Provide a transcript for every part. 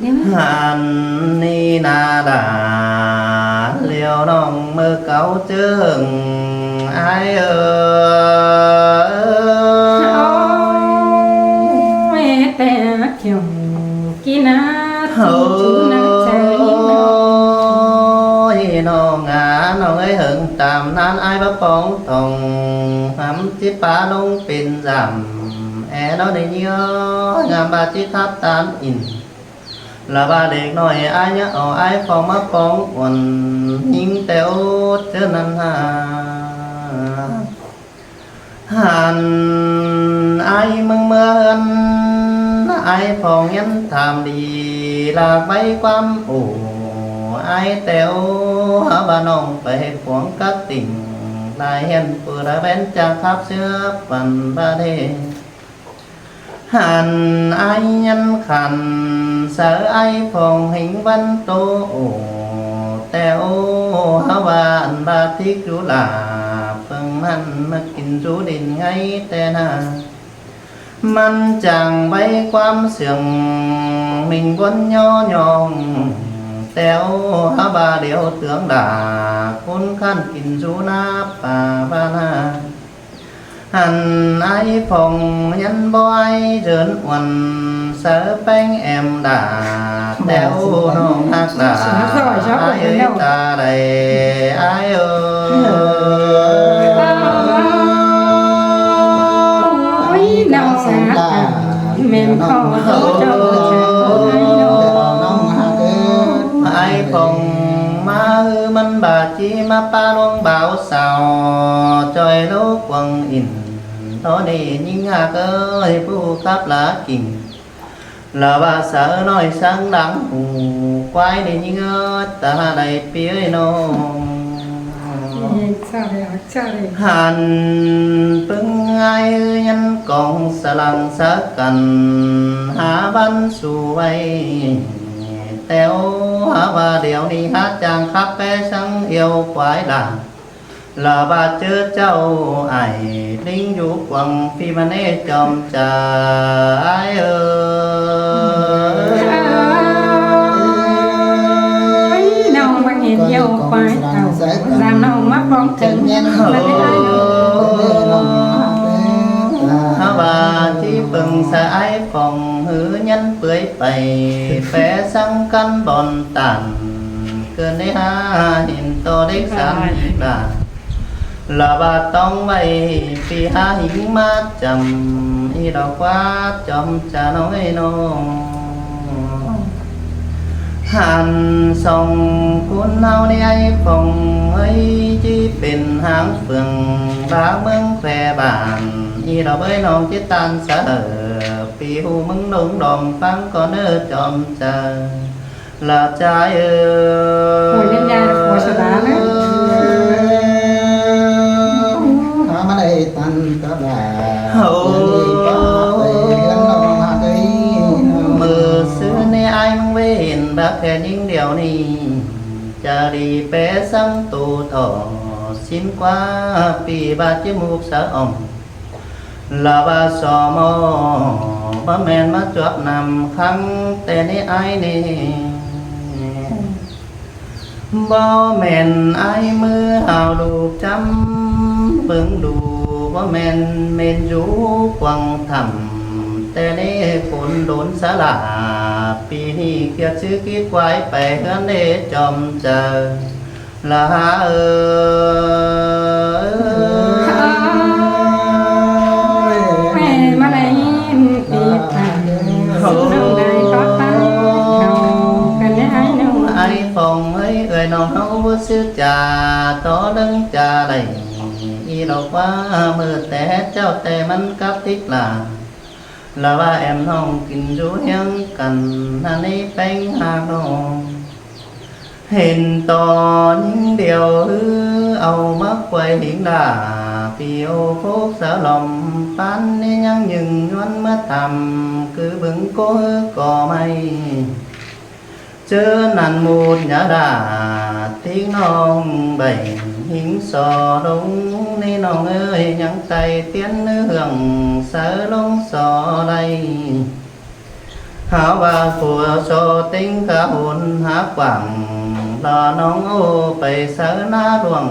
ຫັ້ນນີ້ນາດາ ແລ້ວນ້ອງເມີເກົາເຈີງ ອ້າຍເອີຍ ໂອ້ຍ ແຕ່ຂຽວກີນາ ໂອ້ຍ ນ້ອງອາ ນ້ອງເອີຍ ເຫິງຕາມນານ ອ້າຍບໍ່ປອງຕ້ອງ ຫຳຈິປາລົງເປັນຢາມ ແອນອນໃນເຍ ງາມບາດຈິທັບຕານອິນ ລະບາເດັກນ້ອຍ ອາຍາເອົາອ້າຍຟອງມາປອງອ່ອນ ຍິງແຕ່ໂອດເຈີນັ້ນຫາ ຫັ້ນອ້າຍເມືອງເມືອນ ອ້າຍຟອງຍັນຖາມດີ ລາກໄວ້ຄວາມໂອ ອ້າຍແຕ່ໂອ ຫາວ່ານ້ອງໄປພວງກະຕິ່ງ ລາຍແຫ່ນປູລະແວ່ນຈາກຄາບເສືອປັນບາເດ ຫັ້ນອ້າຍຍັນຂັນ ສາວອ້າຍຟອງເຮັງວັນໂຕໂອ ແຕ່ໂອ ຫາວ່າອັນບາທິກຈຸລາ ເພິ່ງມັນມາກິນຈູດິນໄງແຕ່ນາ ມັນຈາງໄວ້ຄວາມເຊື່ອງ ມິງບົນຍໍຍ້ອງ ແຕ່ໂອ ຫາວ່າດຽວເຕືອງດາ ຄົນຄັນກິນຊູນາປ່າບານາ ຫັ້ນອ້າຍຟອງຍັນບໍ່ອ້າຍເຈີນອວນ ສາວແປ້ງແອມດາ ແຕ່ໂອ ນ້ອງຮັກຫຼາ ອ້າຍເອີຍຕາໃດ ອ້າຍເອີຍ ໂອ້ຍ ນ້ອງຮັກ ແມ່ນຂໍໂທດເຈົ້າ ອ້າຍຟອງມາ ຄືມັນບາດ ທີ່ມາປາລວງບ່າວສາວ ຈ່ອຍໂລກວາງອິນ ໂຕນີ້ຍິງຮັກເອີຍ ຜູ້ຂັບລາກິ່ງ ລາວາສາວນ້ອຍຊ່າງດັງຫູ ຄວາຍນີ້ຍິງເອີຍ ຕາໃດປີເອີຍນ້ອງ ຫັ້ນປຶງອ້າຍຍັນກອງສະຫຼັງສະກັນ ຫາວັນສູ່ໄວ້ ແຕ່ໂອ ຫາວ່າດຽວນີ້ຫາຈ້າງຂັບແປຊ່າງອຽວຄວາຍລາ ລາບາດເຈີເຈົ້າອ້າຍ ລິງຢູ່ກວາງພີມະເນຈອມຈາ ອ້າຍເອີຍ ນ້ອງມາເຫັນອຽວຄວາຍເຕົ່າ ລານ້ອງມາປ້ອງເຖິງ ມາໄດ້ອ້າຍນ້ອງ ຫາວ່າທີ່ເບິ່ງສະອາຍຟອງ ຫືຍັນເປືອຍໄປ ແປສັງກັນບ່ອນຕານ ເກີນໄດ້ຫາເຫັນຕໍ່ເດັກສານອີກລະ ລະບາດຕ້ອງໄວ້ປີຫາຫິງມາຈຳ ອີດອກວ່າຈອມຈານ້ອຍນ້ອງ ຫັ້ນສອງຄົນເຮົານີ້ອ້າຍຟອງເອີຍ ທີ່ເປັນຫາງເຟືອງລາວເມືອງແພບ້ານ ອີດອກເອີຍນ້ອງຈິດຕານສະເຫີ ປີຫູເມືອງດົງດອມຟັງກ່ອນເດີຈອມຈາ ລາວຈາເອີຍ ໂອ້ຍ ຍາຍ ໂຄສະນາເນາະ ຫາມາໄດ້ຕັນກະບາ ໂອ້ ເມື່ອຊືນນີ້ອ້າຍມາເຫັນບັກແພຍິງດຽວນີ້ ຈາລີແປສັງໂຕທໍ່ ສິນກວ່າປີບາດຈິມູກສະອອງ ລາວາສອມ ບໍ່ແມ່ນມາຈວບນຳຂັງແຕ່ໃນອ້າຍນີ້ ບໍ່ແມ່ນອ້າຍມືຫາວລູກຈຳເບິ່ງດູ ບໍ່ແມ່ນເມັນຢູ່ກວາງຖ້ຳ ແຕ່ໃນຝົນດົນສະຫຼາ ປີນີ້ກຽດຊື້ກີດຄວາຍໄປເຮືອນເດຈອມເຈີ ລາເອີຍ ມາໄດ້ຍິນປີຕາ ສູ່ນ້ອງໄດ້ຕອບຕັນເຮົາ ເປັນໄດ້ອ້າຍນ້ອງ ອ້າຍຟອງເອີຍ ເອື້ອຍນ້ອງເຮົາບໍ່ຊື່ຈາ ຕໍ່ເລື່ອງຈາໄດ້ ອີດອກວ່າມື້ແຕ່ເຈົ້າແຕ່ມັນກັບຕິກລາ ລາວາແອມນ້ອງກິນຢູ່ຮຽງກັນ ຫັ້ນນີ້ແປ້ງຫາກນ້ອງ ເຫັນຕໍ່ຍິງດຽວ ເອົາມາຄວາຍຫິງດາ ປີໂອໂຄກສະຫຼອມ ປານນີ້ຍັງຍຶງຍວນເມືອທຳ ຄືບຶງໂກຮືກໍໄມ້ ເຈີນັ້ນໝູດຍາດາ ຕິກນ້ອງໃບຫິງສໍລົງ ນີ້ນ້ອງເອີຍ ຍັງໄຕ່ຕຽນເຮືອງ ສາຍລົງສໍໄດ້ ຫາວ່າຜົວຊໍເຕັງກະຫົນຫາກວ້າງ ລະນ້ອງໂອໄປໃສ່ນາຫຼວງ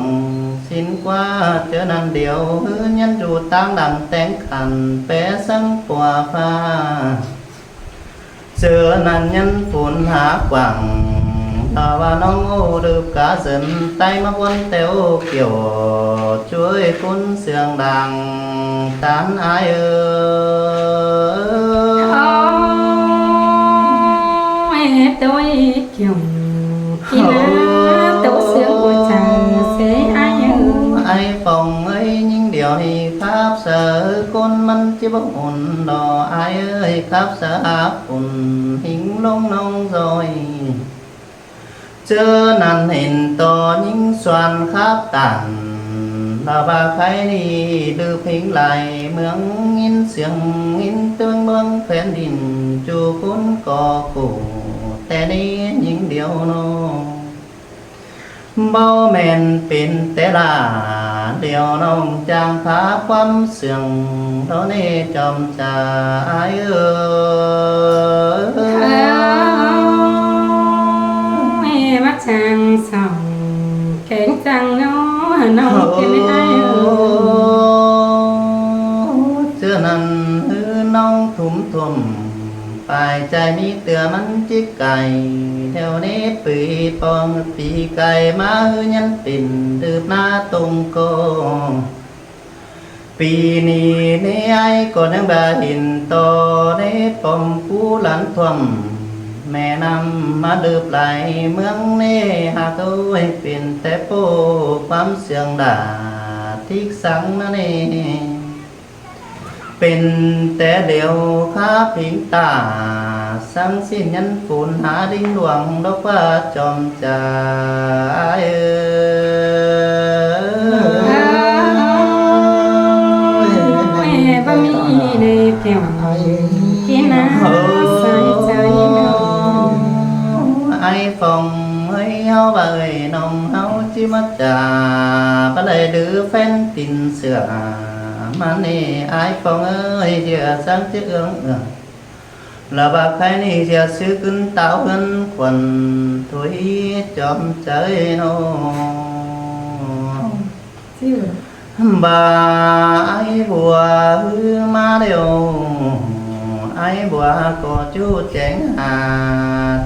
ສິນກວ່າເຈີນັ້ນດຽວ ຮືຍັນຢູ່ຕາງຫຼັງແຕງຂັນ ແປສັງປົວຟ້າ ເຈີນັ້ນຍັນຝົນຫາກວ້າງ ລະວ່ານ້ອງໂອລືບກາເຊີນ ໄຕມາວົນແຕ່ໂອກ່ຽວ ຊ່ວຍຄຸນເຊື່ອງດັງ ຕານອາຍເອີຍ. ໂອ້ຍ ໂຕຍ ເຈົ້າ ກິນນາ ໂຕເຊື່ອງຫົວໃຈເສ ອ້າຍເອີຍ ອ້າຍຟອງເອີຍ ຍິງດຽວນີ້ຄັບສາ ຄົນມັນຈິບໍ່ຫົນດອກ ອ້າຍເອີຍ ຄັບສາຫາພຸ້ນ ຫິງລົງນ້ອງຊອຍ ເຈີນັ້ນເຫັນຕໍ່ຍິງສວນຄັບຕານ ລະວ່າໃຄນີ້ລືພິງຫຼາຍ ເມືອງຍິນສຽງ ຍິນເຕືອງເມືອງແຜ່ນດິນ ຈູຄຸນກໍຄູ່ ແຕ່ນີ້ຍິງດຽວນ້ອງ ບໍ່ແມ່ນເປັນແຕ່ລາດຽວນ້ອງ ຈາງພາຄວາມເຊື່ອງ ໂດເນຈອມຈາ ອ້າຍເອີຍ ເອີຍ ມາຈາງສ່ອງ ແກງຈັງເນາະ ນ້ອງເປັນອ້າຍເອີຍ ເທື່ອນັ້ນ ຄືນ້ອງທຸ່ມທົ່ວມ ປາຍໃຈມີເທື່ອມັນຈິກໄກ ແຖວນີ້ປີປອງປີໄກ ມາຄືຍັນເປັນ ດືບໜ້າຕົງກໍ ປີນີ້ເນ ອ້າຍກໍຍັງບໍ່ເຫັນຕໍ່ເນ ປ້ອມປູຫຼານຖ້ວມ ແມ່ນ້ຳມາດືບໄຫຼ ເມືອງເນ ຫາກເອີຍ ເປັນແຕ່ໂປ້ ຄວາມເຊື່ອງດາ ທິກສັງນະເນ ເປັນແຕ່ຫຼຽວຄາພິງຕາ ສັງສິນຍັນຝຸ່ນຫາດິນຫຼວງ ດອກວ່າຈອມຈາເອີຍ ບໍ່ມີໃນແກ້ວກິນນາ ໃສ່ໃຈນ້ອງ ອ້າຍຟອງເອີຍ ເຮົາວ່າເອີຍ ນ້ອງເຮົາຈິມາຈາ ບໍ່ໄດ້ດື້ແຟນຕິນເສືອ ມານີ້ອ້າຍຟອງເອີຍ ເຫຼືອສັງຈະເອື້ອງເອື້ອ ລະວ່າໃຄນີ້ຈະຊື້ຂຶ້ນຕາວເຮືອນຂວັນ ທຸຍຈອມໃຈນ້ອງ ວ່າອ້າຍບົວຄືມາແລ້ວ ອ້າຍບົວກໍຈູ້ແຈງຫາ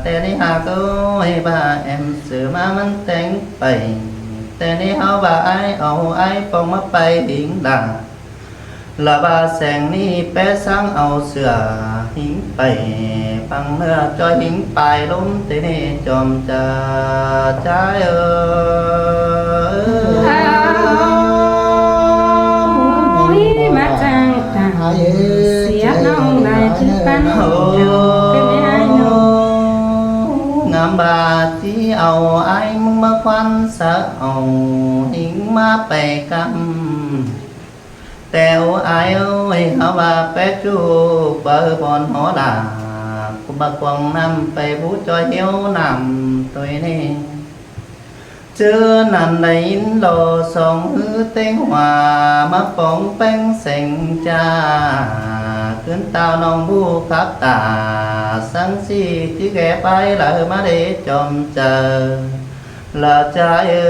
ແຕ່ນີ້ຫາກເອີຍ ວ່າແອມເສືອມາມັນແຕ່ງໄປ ແຕ່ນີ້ເຮົາວ່າອ້າຍເອົາອ້າຍປອງມາໄປຫິງດາ ລະວ່າແສງນີ້ແປສັງເອົາເສືອຫິງໄປ ຟັງເນື້ອຈ່ອຍຫິງປາຍລົມ ເຕເນຈອມຈາຈາເອີຍ ມາຈາງຕາເສຍນ້ອງໄດ້ຄືກັນ ເປັນອ້າຍນ້ອງ ງາມບາດທີ່ເອົາອ້າຍມຶງມາຄວັນສະເອົາຫິງມາໄປກຳ ແຕ່ໂອອ້າຍເອີຍ ເຮົາວ່າແປຈູກວ່າເອີບອນຫໍລາ ກຸມບາກວາງນ້ຳໄປບູຈອຍເຫວນ້ຳຕົວເນ ເຈີນັ້ນໄດ້ຍິນລໍສອງຮືເຕັງຫວາ ມາປອງແປ້ງແສງຈາ ຄືນຕາວນ້ອງບູຄັບຕາ ສັງສີຈິແກໄປລະມາເດຈອມເຈີ ລະຈາເອີ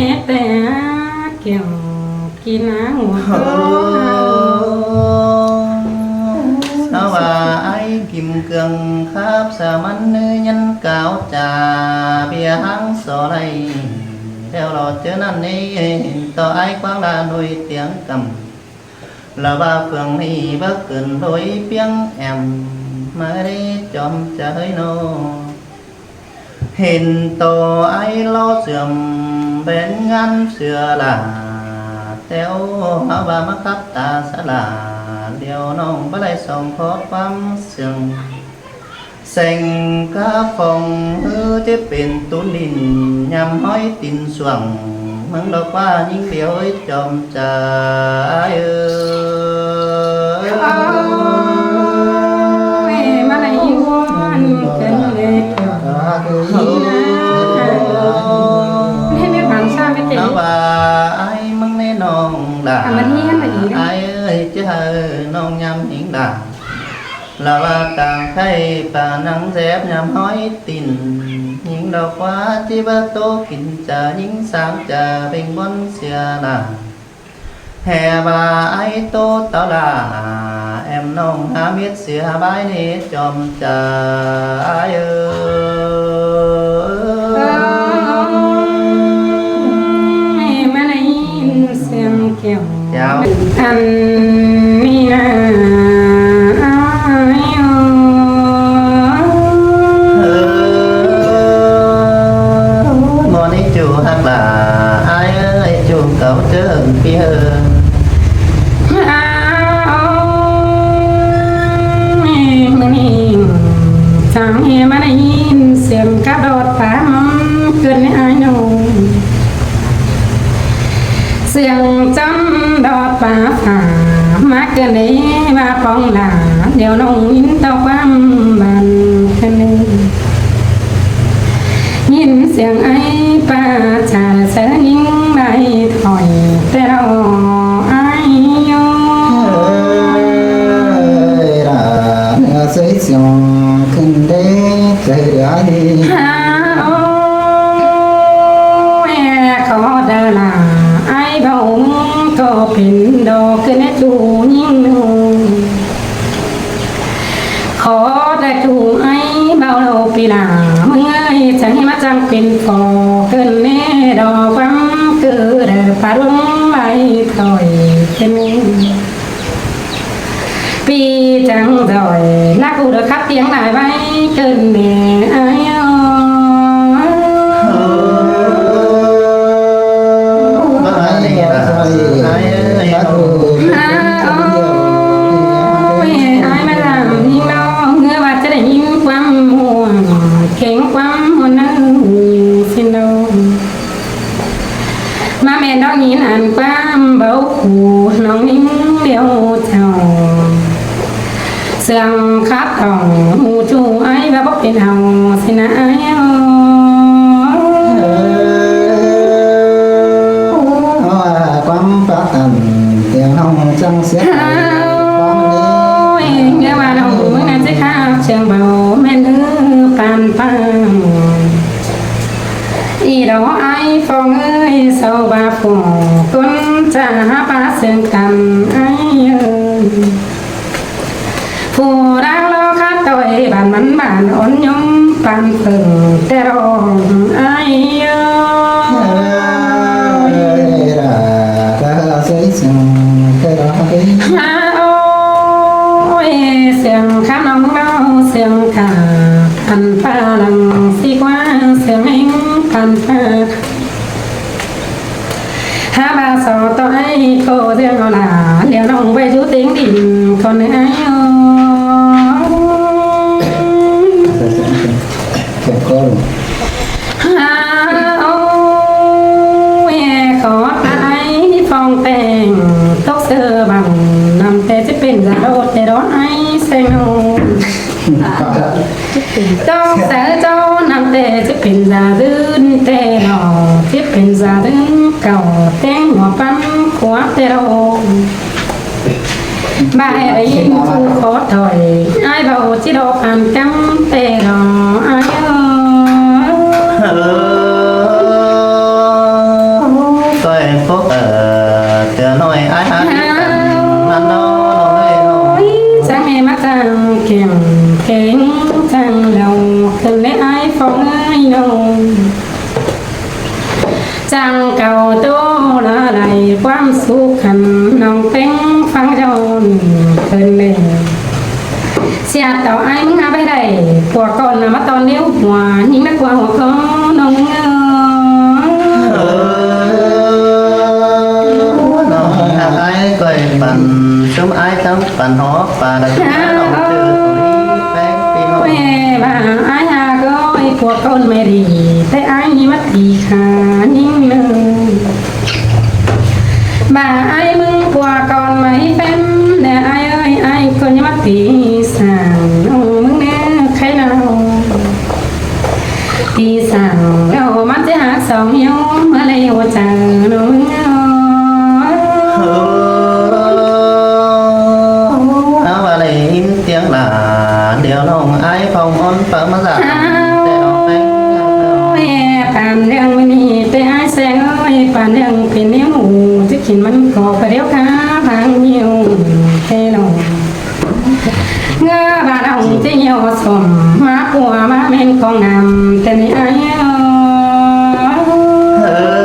ຍ ແຕ່ແກ້ວກິນນາຫົວ ເຮົາວ່າອ້າຍກິມເຄື່ອງຄາບສາມັນເນີ ຍັນກ່າວຈາເບຍຫັງສໍໄລ ແລ້ວລໍເຈີນັ້ນເນ ເຫັນຕໍ່ອ້າຍຄວາງລາໜ່ວຍຕຽງກຳ ລະວ່າເຟືອງນີ້ບໍ່ຂຶ້ນໂດຍປຽງແອມ ມາເດຈອມໃຈນ້ອງ ເຫັນຕໍ່ອ້າຍລໍເສື່ອມແບນງານເສືອລາ ແຕ່ໂອ ເຮົາວ່າມາຄັບຕາສະຫຼາ ດຽວນ້ອງບໍ່ໄດ້ສອງຂໍຄວາມເຊື່ອງ ແສງກາຟອງ ເຮີຈະເປັນຕຸນດິນ ຍຳຫ້ອຍຕີນສວງ ເມືອງດອກວ່າຍິງດຽວເອີຍ ຈອມຈາເອີຍ ມາໄດ້ວອນກັນເລີຍ ເອີ ເຮົາວ່າອ້າຍເມືອງໃນນ້ອງຫຼາ ອັນນີ້ຫັ້ນລະອີ ເອີ ນ້ອງຍາມຫິງດາ ລາວວ່າກາງໄຂ່ປານັງແຊບຍາມຫ້ອຍຕີນ ຍິງດອກວ່າຈິວ່າໂຕກິນຈາ ຍິງສາງຈາເປັງບ່ອນເສຍລາ ແຮ່ວ່າອ້າຍໂຕເຕົ້າຫຼ້າ ແອມນ້ອງຫາເມັດເສຍບາຍເນ ຈອມຈາອ້າຍເອີຍ. ມາໄດ້ຍິນສຽງແກ້ວ ເຈົ້າ ອັນນີ້ນາອ້າຍເອີຍ. ເອີ ໝໍນີ້ຈູຮັກຫຼ້າອ້າຍເອີຍ ຈູເກົ່າເຈີປີເຮີ. ອ້າວ ມື້ນີ້ຈັ່ງເຮມາໄດ້ຍິນສຽງກັບດອດປາມ ເກີດໃນອາຍໂນ ສຽງຈຳດອດປາຟ້າ ມາເກີດໃນວ່າປອງຫຼາ ດຽວນ້ອງຍິນຕໍ່ຄວາມບານຄືນນີ້ ຍິນສຽງໄອປາຈາເຊີຍິງໄດ້ຖອຍແຕ່ລອອ້າຍໂຍ. ເອີຍລາເໜືອເຊີສຽງຂຶ້ນເດ້ ເຈີເດີອ້າຍ ຫາໂອຍ ຂໍເດີລາ ອ້າຍເບົາມຶງກໍເປັນດອກ ຄືແນຈູຍິງໜຸ່ມ ຂໍແຕ່ຈູໄອເບົາເລີຍປີລາ ມຶງເອີຍ ຈັ່ງໃຫ້ມາຈັ່ງເປັນພໍ ເກີນແນ່ດອກຄວາມເກີດປາດວງໄວ້ຖອຍເປັນ ປີຈັງຈອຍ ລາກູເດີຄັບຕຽງຫຼາຍໄວ້ ເກີນແນ່ອ້າຍເອີຍ. ອ້າຍເອີຍ ອ້າຍເອີຍ ອ້າຍເອີຍ ໂອ້ຍ ອ້າຍມາຖາມຍິງນ້ອງ ເມື່ອວ່າຈະໄດ້ຍິນຄວາມມ່ວນ ເຄັ່ງຄວາມມ່ວນນັ້ນຊິນ້ອງ ມາແມ່ນດອກຍິນອັນຄວາມເບົາຄູນ້ອງຍິງດຽວເຈົ້າ ເຊື່ອງຄັດຕ້ອງຮູ້ຈູອ້າຍວ່າບໍ່ເປັນເຮົາຊິນະອ້າຍເອີຍ. ເພາະວ່າຄວາມປາກອັນ ດຽວເຮົາຈັ່ງເສຍໃຈ ຄວາມດີ ເອີຍ ເມື່ອວ່ານ້ອງມື້ນັ້ນຊິຄັບເຊື່ອງເບົາ ແມ່ນເອີປານປາງ ອີດອກອ້າຍຟອງເອີຍ ເຊົາວ່າຟອງ ຄົນຈະຫາປາເຊິ່ງກັນອ້າຍເອີຍ. ຜູ້ດາງລໍຄາດຕ້ອຍ ບານມັນບານອ່ອນຍົມປານເຜິ້ງແຕ່ດອກອ້າຍເອີຍ. ຫາໂອຍ ສຽງຄຳນ້ອງເລົ່າ ສຽງກາ ປັນຟ້າຫຼັງສີກວ່າ ສຽງເອງປັນຟ້າ ຫາບາຊອຕອຍໂກເລື່ອງເອົາຫຼາ ແລ້ວນ້ອງໄວ້ຢູ່ເຕັງດິນກ່ອນເດີອ້າຍເອີຍ. ຫາໂອຍ ຂໍຕາຍຟອງແຕ່ງ ຕົກເສືອບັງ ນຳແຕ່ຊິເປັນຢາໂດດແຕ່ດອກອ້າຍແສງນົງ ຕ້ອງໃສ່ເຈົ້ານຳແຕ່ຊິເປັນຢາດື່ນແຕ່ດອກ ຊິເປັນຢາດື່ນເກົ່າ ແຕ່ງຫົວປັນຂົວແຕ່ດອກ ບາດໄດ້ຍິນຜູ້ຂໍຖອຍ ອ້າຍເວົ້າຊິດອກອານກຳແຕ່ດອກອ້າຍເອີຍ. ເອີ ກ້ອຍພົບເອີ ເທື່ອນ້ອຍອ້າຍຫາ ມັນນ້ອຍນ້ອຍ ຈັ່ງແມ່ມາຈັ່ງແກ້ມເກັ່ງ ຈັ່ງເລົ່າຂຶ້ນແລະອ້າຍຟອງເອີຍນ້ອງ ຈັ່ງເກົ່າໂຕລະໄລຄວາມສຸກຄັນ ນ້ອງເຕັງຟັງຍ້ອນເພິ່ນແດ່ ສຽດເອົາອ້າຍມຶງຫາໄປໄດ້ ພວກກ່ອນນະມາຕອນດຽວຫົວ ຍິງນະກວ່າຫົວກໍນ້ອງເອີຍ. ເອີ ນ້ອງຮັກອ້າຍກ້ອຍປັນ ຊຸມອ້າຍທັງປັນຫອບປາ ລະຈຸມານ້ອງຈື່ຕຸຍແປ້ງປີນ້ອງ ວ່າອ້າຍຫາກ້ອຍພວກກ່ອນແມ່ດີ ແຕ່ອ້າຍມີມັດດີຂາຍິງໜຶ່ງ ບາດອ້າຍມຶງພວກກ່ອນໄມ້ແປ້ນ ແດ່ອ້າຍເອີຍ ອ້າຍກໍຍັງມາຕີສ້າງນ້ອງມຶງແນ່ໄຄເນົ່າ ຕີສ້າງແລ້ວມັນຊິຫັກສອງໂຍມ ມາເລີຍຫົວໃຈນ້ອງມຶງເອີຍ. ອອນປາມາລາ ແຕ່ອອກໄປ ໂອ້ຍ ປານເລື່ອງມື້ນີ້ແຕ່ອ້າຍແສງເອີຍ ປານເລື່ອງເປັນແນວໝູ ຈະກິນມັນກໍປະດຽວຄາ ພາງຫິວແຕ່ລອງ ເງືອບາດອງຈະຍ່ອສົມ ມາປົວມາແມ່ນຂອງງາມ ແຕ່ນີ້ອ້າຍເອີຍ ເອີ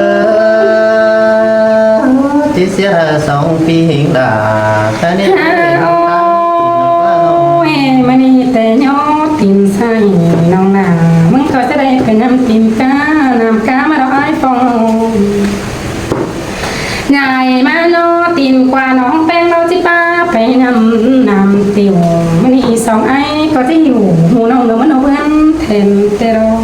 ຕິເສຍສອງປີເຮງດາ ຕານີ້ ໂອ້ຍ ມານີ້ແຕ່ຍອດຕີນໃສ່ນ້ອງນາ ມຶງກໍຈະໄດ້ໄປນຳຕີນກາ ນຳກາມາດອກອ້າຍຟອງ ຍາຍມາຍອດຕີນກວ່ານ້ອງແປ້ງ ເຮົາຊິປາໄປນຳນ້ຳຕິວ ມານີ້ສອງອ້າຍກໍຊິຢູ່ ໝູນ້ອງເດີມານອກເພື່ອນແທນແຕ່ດອກ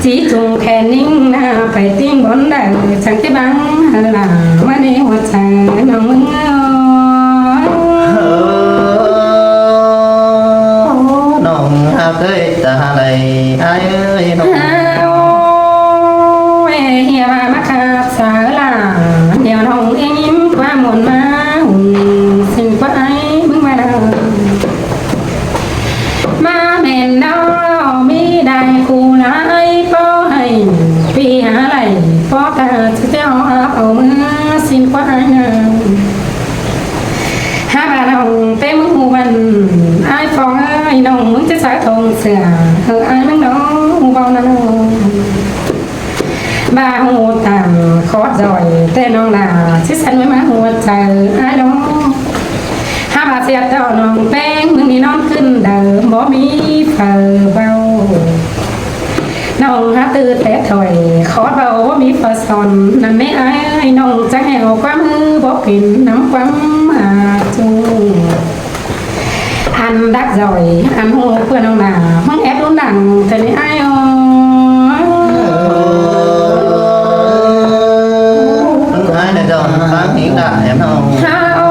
ຈີຈຸງແຂນຍິງໜ້າໄປຕິງບ່ອນໃດ ຈັ່ງຈະບັງຫັນລາມາໃນຫົວໃຈນ້ອງມຶງເອີຍ ນ້ອງຫາກເອີຍຕາໄຫຼອ້າຍເອີຍນ້ອງ ໂອ້ຍ ເຮຍວ່າມາຄັກສາລາ ດຽວນ້ອງເອງຍິ້ມຄວາມມ່ວນມາ ຫຸ່ງຊິງກວ່າອ້າຍມຶງມາເດີ ມາແມ່ນດອກມີໄດ້ຄູ່ຫຼາຍ ພໍໃຫ້ປີຫາໄລ່ ພໍຕາຈະເຈົ້າຮັບເອົາເມືອ ຊິນກວ່າອ້າຍນາ ຫາບ້ານນ້ອງເຕັມຫູບ້ານ ອ້າຍຟອງເອີຍ ນ້ອງມຶງຈະສາທອງເສືອ ເອີ ອ້າຍມັນນ້ອງເວົ້ານະນ້ອງ ບ້າຫູຕາມຂອດຈອຍ ແຕ່ນ້ອງຫຼ້າຊິສັ່ນໄວ້ມາຫົວໃຈອ້າຍນ້ອງ ຫາວ່າສຽດເຈົ້ານ້ອງແປ້ງ ມື້ນີ້ນອນຂຶ້ນເດີ ບໍ່ມີເຝີເບົາ ນ້ອງຫາຕື່ນແຕ່ຖອຍ ຂໍເວົ້າມີປະສອນ ນຳແມ່ອ້າຍ ນ້ອງຈັກແຫ້ວຄວາມຮື ບໍ່ເປັນນຳຄວາມຫາກຈຸງ ອັນດັກຈອຍ ອັນຮູ້ເພື່ອນ້ອງໜ້າ ມັນແອບດູໜັງ ເທື່ອນີ້ອ້າຍເອີຍ ອ້າຍນະດອນ ຟັງເພງດາແອມເຮົາ ຮາໂອ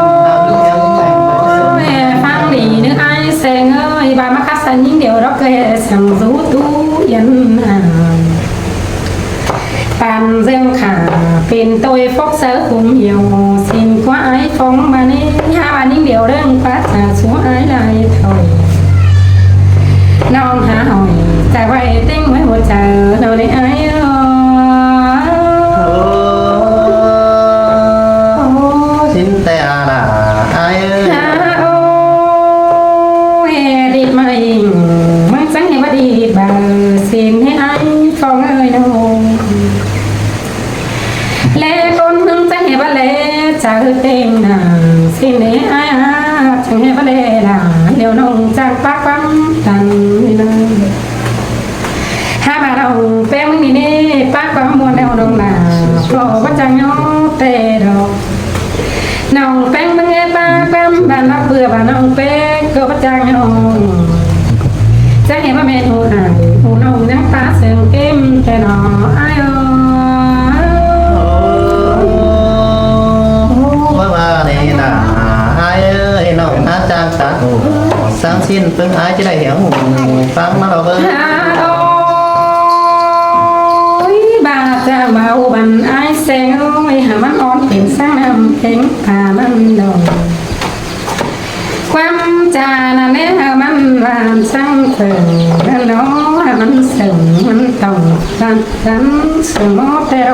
ຍ ຟັງດີເດີອ້າຍແສງເອີຍ ວ່າມາຄັດສັນຍິງດຽວດອກ ເກີດສັງສູຕູ້ຢັນຫາ ປານເຊິ່ງຂາເປັນໂຕຍຟອກເຊີຂຸມຫ່ຽວ ຊິນກວ່າອ້າຍຟອງມານີ້ ຫາວ່າຍິງດຽວເລື່ອງປັດຈາກສູ່ອ້າຍຫຼາຍຖອຍ ນ້ອງຫາຫອຍຈາກໄວ້ເຕັງໄວ້ຫົວໃຈ ນ້ອງໄດ້ອ້າຍເອີຍ ຊິນແຕ່ອາລາອ້າຍເອີຍ ຮາໂອຍ ດີດມາອີງ ມັນຈັ່ງໃຫ້ວ່າດີດບາ ຊິນໃຫ້ອ້າຍຟອງເອີຍນ້ອງ ແລຄົນໜຶ່ງຈະເຮັດວ່າແລຈະເຮັດເຕັງນາ ຊິເນອາ ຈະເຮັດວ່າແລລາ ແລ້ວນ້ອງຈາກປາກຄວາມຕັນນີ້ນາ ຫາມານ້ອງແປ້ງມື້ນີ້ເນ ປາກຄວາມມ່ວນແລ້ວນ້ອງລາ ກໍບໍ່ຈັກຍ້ອນແຕ່ດອກ ນ້ອງແປ້ງມາແງ່ປາກຄວາມບ້ານນອກເບື່ອ ບ້ານນ້ອງແປ້ງກໍບໍ່ຈັກຍ້ອນ ຈັກເຫັນວ່າແມ່ນຫູອ້າຍ ຫູນ້ອງຍັງຕາເຊິ່ງເຕັມແຕ່ໜໍອ້າຍເອີຍ ວ່າວ່າແນ່ນາອ້າຍເອີຍ ນ້ອງຫາຈາກຕາຫູ ສັງສິນເບິ່ງອ້າຍຈະໄດ້ຫຽງຫູ ຟັງມາລອເບິ່ງ ຫາໂອຍ ບາດຈາເວົ້າບັນອ້າຍແສງເອີຍ ຫາມັນອ່ອນເປັນສັງນ້ຳເພັງ ພາມັນດອງ ຄວາມຈານັ້ນແຫຼະ ມັນຫວານສັງເຜິງນັ້ນເນາະ ມັນເຊິ່ງມັນຕ້ອງສັນສັນສະໝໍແຕ່ໂລ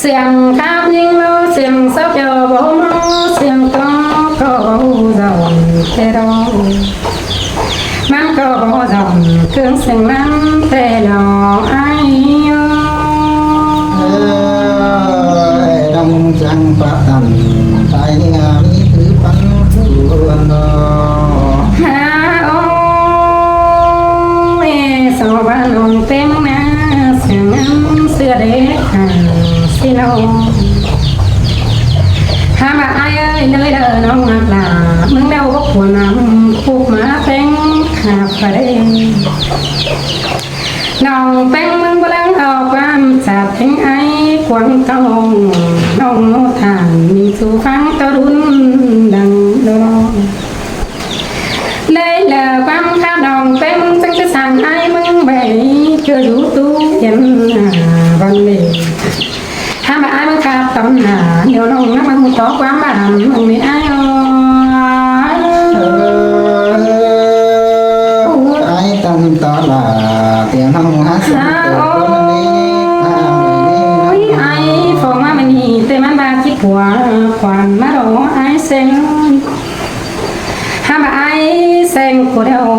ສຽງຄາບຍິງໂລ ສຽງຊອບຢໍບໍ່ເມົາ ສຽງກອງກໍເວົ້າເຈົ້າແຕ່ໂລ ມັນກໍບໍ່ຢອມເຄື່ອງສຽງນັ້ນແຕ່ເນາະອ້າຍເອີຍ ເອີຍ ນ້ອງຈັງປະຕັນ ຕາຍງາມຄືປັນຄວນເນາະ ຫາໂອຍ ສອບວ່ານ້ອງເຕັມນາ ສຽງງາມເສືອເດ ຫາຊິນ້ອງ ຫາວ່າອ້າຍເອີຍ ເລີຍເດີນ້ອງຮັກຫຼາ ມຶງເດົາບໍ່ຄວນນຳ ປຸກມາແຕ່ງຫາປະເດ ນ້ອງແປ້ງເມືອງບໍ່ລັງເອົາຄວາມຈາກເພງອ້າຍກວາງຕ້ອງ ນ້ອງໂນທານມີສູ່ຟັງຕໍ່ດຸນດັງດອກ ໄດ້ແລ້ວຄວາມຄາດນ້ອງແປ້ງເມືອງ ຈັ່ງຈະສັ່ງອ້າຍເມືອງໄປ ເກີດຢູ່ຕູ້ເຢັນຫາວັນເດ ຫາມາອ້າຍມາຄາບຕອນໜ້າ ດຽວນ້ອງນຳມາຮູ້ຕໍ່ຄວາມບ້ານເມືອງນີ້ອ້າຍເອີຍ ຂວັນມາລໍອ້າຍແສງ ຫາມາອ້າຍແສງໂກດຽວ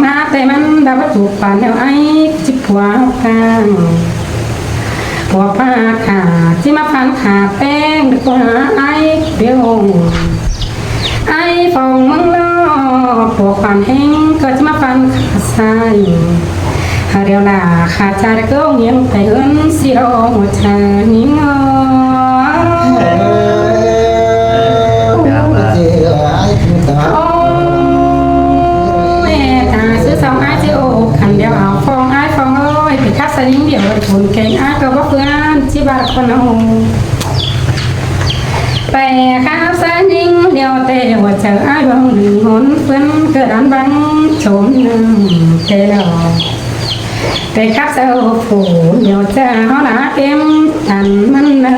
ມາແຕ່ມັນດາວປະຕູປານແນວອ້າຍຈິບຜົວກາງ ຜົວປາກາ ຈິມາຟັນຂາແປ້ງດີກວ່າອ້າຍເບວ ອ້າຍຟອງເມືອງນອກ ປົວຂວັນແຮງກໍຈະມາຟັນຂາຊ້າຍ ຫາກດຽວລາຂາຈາຍກໍຍັງໄປເອີ້ນຊິລໍຫົວໃຈຍິງເອີຍ ໂອ້ຍ ຕາຊື່ສອງອ້າຍຈິໂອ ຄັນດຽວເອົາຟອງອ້າຍຟອງເອີຍ ໄປຄັດສະຍິງດຽວຄົນເກັ່ງອ້າຍກໍບໍ່ເພື່ອນ ຊິບາດຄົນເຮົາ ໄປຄາບສາຍຍິງດຽວແຕ່ຫົວໃຈອ້າຍບໍ່ໜຶ່ງຫົນເພິ່ນເກີດອັນບັງຊົມໜຶ່ງແຕ່ແລ້ວ ໄປຄາບສາຍໂອໂຟດຽວຈະເຮົາລາເຕັມຕັນມັນເນີ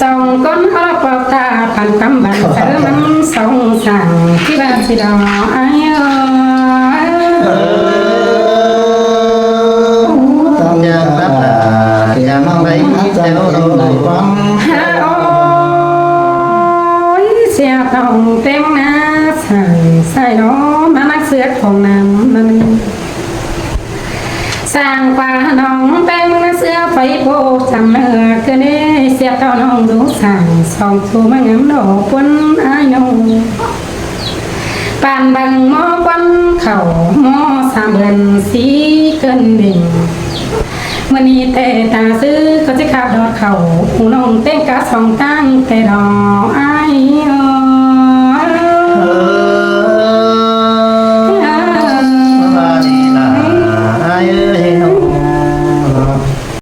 ສອງຄົນເຮົາລາປອບຕາປັນກຳບັນເຊີມັນສອງສາງທີ່ວ່າຊິດອກອ້າຍເອີຍ ຈາກລັດດາຈາກໄປແຖວໂລກ ຮະ ໂອ້ຍ ເສຍຕ້ອງແຕ່ງໜ້າຊ່າງໃສ່ເນາະ ມານັກເສືອຂອງນ້ຳນັ້ນ ສ້າງກວ່ານ້ອງແປ້ງເສືອໄຟໂພຈຳເນີກເກີນເດ ເສຍເຕົ້ານ້ອງດູສ້າງ ສອງໂຕມາງາມດອກປົນອ້າຍນ້ອງ ປານບັງໝໍ້ຄວັນເຂົ້າ ໝໍ້ສາມເດືອນສີເກີນເດັ່ງ ມື້ນີ້ແຕ່ຕາຊື່ກໍຊິຂາບດອດເຂົ້າ ຜູ້ນ້ອງແຕ່ງກະສອງຕັ້ງແຕ່ດອກ